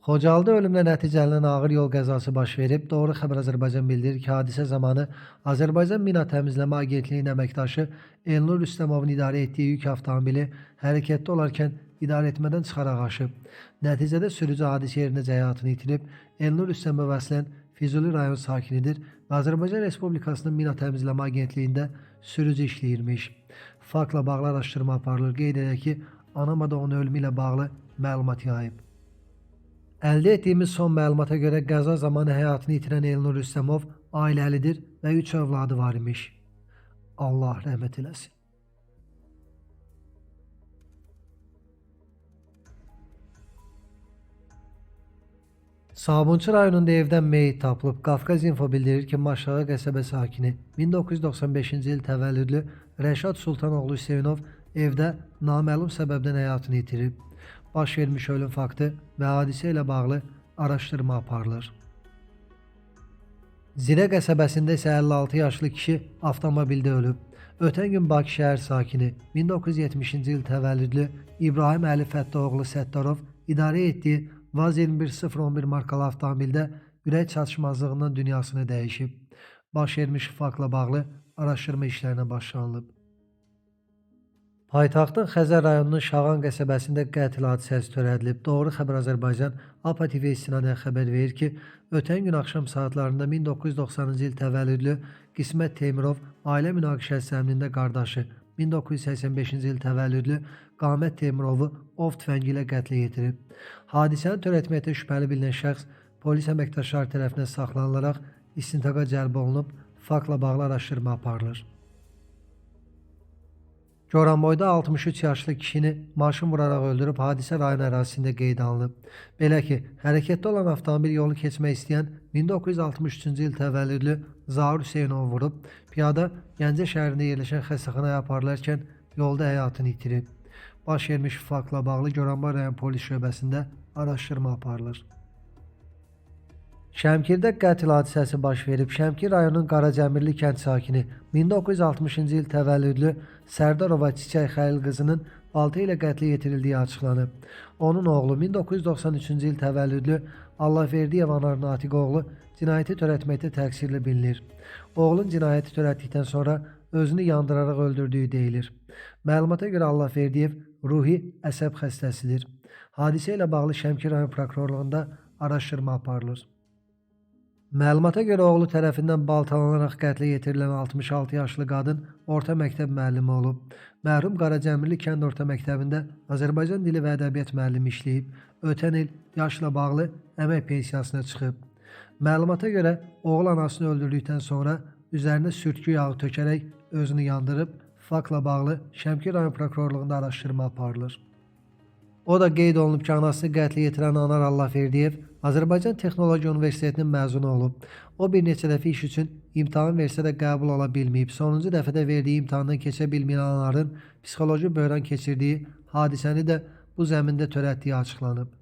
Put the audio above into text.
Xocalıda ölümlə nəticələnən ağır yol qəzası baş verib. Doğru Xəbər Azərbaycan bildirir ki, hadisə zamanı Azərbaycan Mina Təmizləmə Agentliyinin əməkdaşı Elnur Rüstəmovun idarə etdiyi yük avtomobili hərəkətdə olarkən idarəetmədən çıxaraq aşıb. Nəticədə sürücü hadisə yerindəcə həyatını itirib. Elnur Rüstəmov əslən Füzuli rayon sakinidir və Azərbaycan Respublikasının Mina Təmizləmə Agentliyində sürücü işləyirmiş. Faktla bağlı araşdırma aparılır. Qeyd edək ki, Anamada onun ölümü ilə bağlı məlumat yayıb. Əldə etdiyimiz son məlumata görə qəza zamanı həyatını itirən Elnur Rüstəmov ailəlidir və 3 övladı var imiş. Allah rəhmət eləsin. Sabunçu rayonunda evdən meyit tapılıb. Qafqaz İnfo bildirir ki, Maşağı qəsəbə sakini 1995-ci il təvəllüdlü Rəşad Sultanoğlu Hüseynov evdə naməlum səbəbdən həyatını itirib. Baş vermiş ölüm faktı və hadisə ilə bağlı araşdırma aparılır. Zirə qəsəbəsində isə 56 yaşlı kişi avtomobildə ölüb. Ötən gün Bakı şəhər sakini 1970-ci il təvəllüdlü İbrahim Əli Fəttaoğlu Səttarov idarə etdiyi VAZ 21011 markalı avtomobildə ürək çatışmazlığından dünyasını dəyişib. Baş vermiş faktla bağlı araşdırma işlərinə başlanılıb. Paytaxtın Xəzər rayonunun Şağan qəsəbəsində qətl hadisəsi törədilib. Doğru Xəbər Azərbaycan APA TV istinadən xəbər verir ki, ötən gün axşam saatlarında 1990-cı il təvəllüdlü Qismət Teymurov ailə münaqişəsi zəminində qardaşı 1985-ci il təvəllüdlü Qamət Teymurovu ov tüfəngi ilə qətlə yetirib. Hadisəni törətməkdə şübhəli bilinən şəxs polis əməkdaşları tərəfindən saxlanılaraq istintaqa cəlb olunub, faktla bağlı araşdırma aparılır. Goranboyda 63 yaşlı kişini maşın vuraraq öldürüb, hadisə rayon ərazisində qeydə alınıb. Belə ki, hərəkətdə olan avtomobil yolu keçmək istəyən 1963-cü il təvəllüdlü Zaur Hüseynovu vurub, piyada Gəncə şəhərində yerləşən xəstəxanaya aparılarkən yolda həyatını itirib. Baş vermiş faktla bağlı Goranboy rayon polis şöbəsində araşdırma aparılır. Şəmkirdə qətl hadisəsi baş verib. Şəmkir rayonunun Qaracəmirli kənd sakini 1960-cı il təvəllüdlü Sərdarova Çiçək Xəlil qızının balta ilə qətlə yetirildiyi açıqlanıb. Onun oğlu 1993-cü il təvəllüdlü Allahverdiyev Anar Natiqoğlu cinayəti törətməkdə təqsirli bilinir. Oğlun cinayəti törətdikdən sonra özünü yandıraraq öldürdüyü deyilir. Məlumata görə Allahverdiyev ruhi əsəb xəstəsidir. Hadisə ilə bağlı Şəmkir rayon prokurorluğunda araşdırma aparılır. Məlumata görə oğlu tərəfindən baltalanaraq qətlə yetirilən 66 yaşlı qadın orta məktəb müəllimi olub. Mərhum Qaracəmirli kənd orta məktəbində Azərbaycan dili və ədəbiyyat müəllimi işləyib. Ötən il yaşla bağlı əmək pensiyasına çıxıb. Məlumata görə oğul anasını öldürdükdən sonra üzərinə sürtkü yağı tökərək özünü yandırıb. Faktla bağlı Şəmkir rayon prokurorluğunda araşdırma aparılır. O da qeyd olunub ki, anasını qətlə yetirən Anar Allahverdiyev Azərbaycan Texnologiya Universitetinin məzunu olub. O bir neçə dəfə iş üçün imtahan versə də qəbul ola bilməyib. Sonuncu dəfədə verdiyi imtahandan keçə bilməyən Anarın psixoloji böhran keçirdiyi hadisəni də bu zəmində törətdiyi açıqlanıb.